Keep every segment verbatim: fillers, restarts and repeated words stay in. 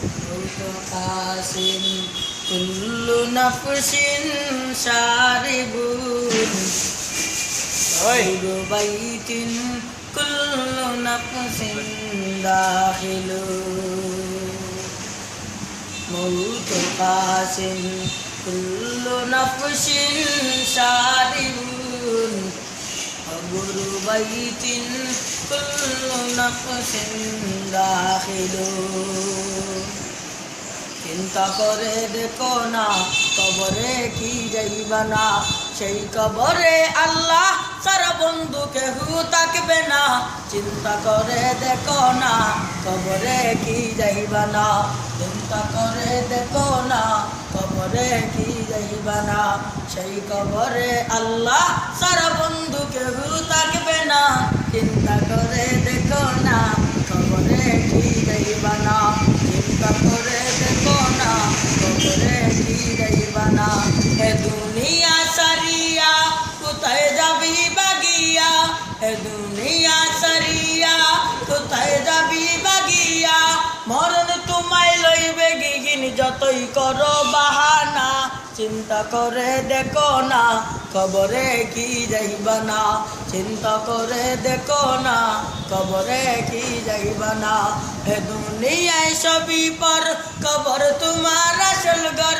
موت قاس كل نفس شارب. أي. قبر بيت كل نفس داخل. موت قاس كل نفس شارب. قبر بيت كل نفس داخل. চিন্তা করে দেখো না, কবরে কি যাইবা না, সেই কবরে আল্লাহ ছাড়া বন্ধু কেহ থাকবে না। চিন্তা করে দেখো না, কবরে কি যাইবা না, চিন্তা করে দেখো না, কবরে কি যাইবা না, সেই কবরে আল্লাহ ছাড়া বন্ধু কেহ থাকবে না। চিন্তা করে দেখো না, কবরে কি যাইবা না, চিন্তা করে দেখো না, কবরে কি যাইবা না। এ দুনিয়া সারিয়া কোথায় যাবি বাগিয়া, এ দুনিয়া সারিয়া কোথায় যাবি বাগিয়া, মরণ তোমায় লইবে গিগিন যতই করো বাহানা। চিন্তা করে দেখো না, কবরে কি যাইবা না, চিন্তা করে দেখো না, কবরে কি যাইবা না। এ দুনিয়ায় সবই পর, কবর তোমার আসল ঘর।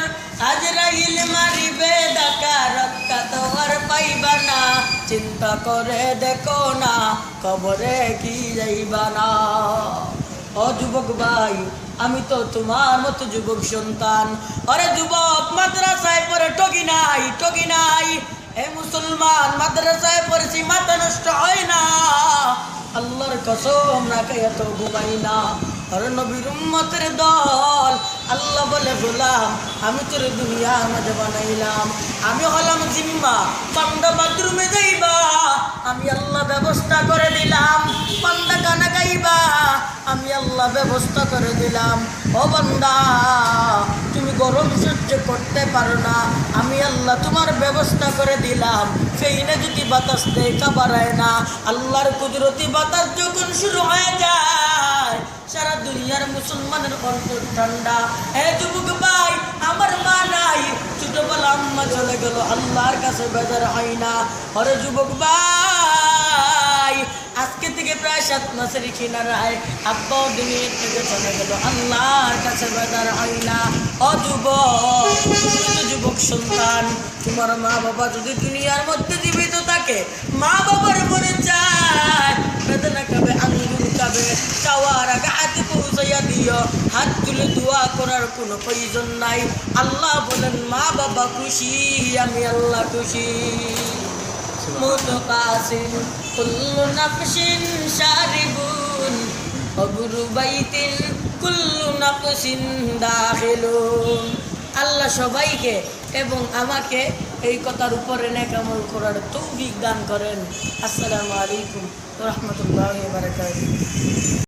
আজরাইল মারিবে ধাক্কা, রক্ষা তো আর পাইবা না। চিন্তা করে দেখো না, কবরে কি যাইবা না। ও যুবক ভাই, আমি তো তোমার মতো যুবক সন্তান। আরে যুবক, মাদ্রাসায় পড়ে ঠগি নাই, ঠগি নাই। এ মুসলমান, মাদ্রাসায় পড়ছি, মাথা নষ্ট হয় না। আল্লাহর কসম, না খাইয়া তো ঘুমাই না। আরে নবীর উম্মতের দল, আল্লাহ বলে, গোলাম, আমি তোরে দুনিয়ার মাঝে বানাইলাম, আমি হলাম জিম্মা, বান্দা বাথরুমে যাইবা, আমি আল্লাহ ব্যবস্থা করে দিলাম, বান্দা গানা গাইবা, আমি আল্লাহ ব্যবস্থা করে দিলাম। ও বান্দা, তুমি গরম সহ্য করতে পারো না, আমি আল্লাহ তোমার ব্যবস্থা করে দিলাম। ফেইনে যদি বাতাস দেয়, কাবারায় না। আল্লাহর কুদরতি বাতাস যখন শুরু হয়ে যায়, সারা দুনিয়ার মুসলমানের অন্তর ঠান্ডা। এ যুবক ভাই, আমার মা নাই, ছোটবেলা আম্মা চলে গেল, আল্লাহর কাছে বেজার হয় না। আরে যুবক ভাই, আজকে থেকে প্রায় সাত মাসের কিনারায় আব্বাও দুনিয়া থেকে চলে গেল, আল্লাহর কাছে বেজার হয় না। ও যুবক, তুমি তো যুবক সন্তান, তোমার মা বাবা যদি দুনিয়ার মধ্যে জীবিত থাকে, মা বাবার মনে চায়, বেদনা খাবে, আঙ্গুল খাবে, চাওয়ার আগে হাতে পৌঁছাইয়া দিও। হাত তুলে দোয়া করার কোনো প্রয়োজন নাই। আল্লাহ বলেন, মা বাবা খুশি, আমি আল্লাহ খুশি। موت قاس كل نفس شارب. قبر بيت كل نفس داخل. আল্লাহ সবাইকে এবং আমাকে এই কথার উপরে নেক আমল করার তৌফিক দান করেন। আসসালামু আলাইকুম ওয়া রাহমাতুল্লাহি ওয়া বারাকাতুহু।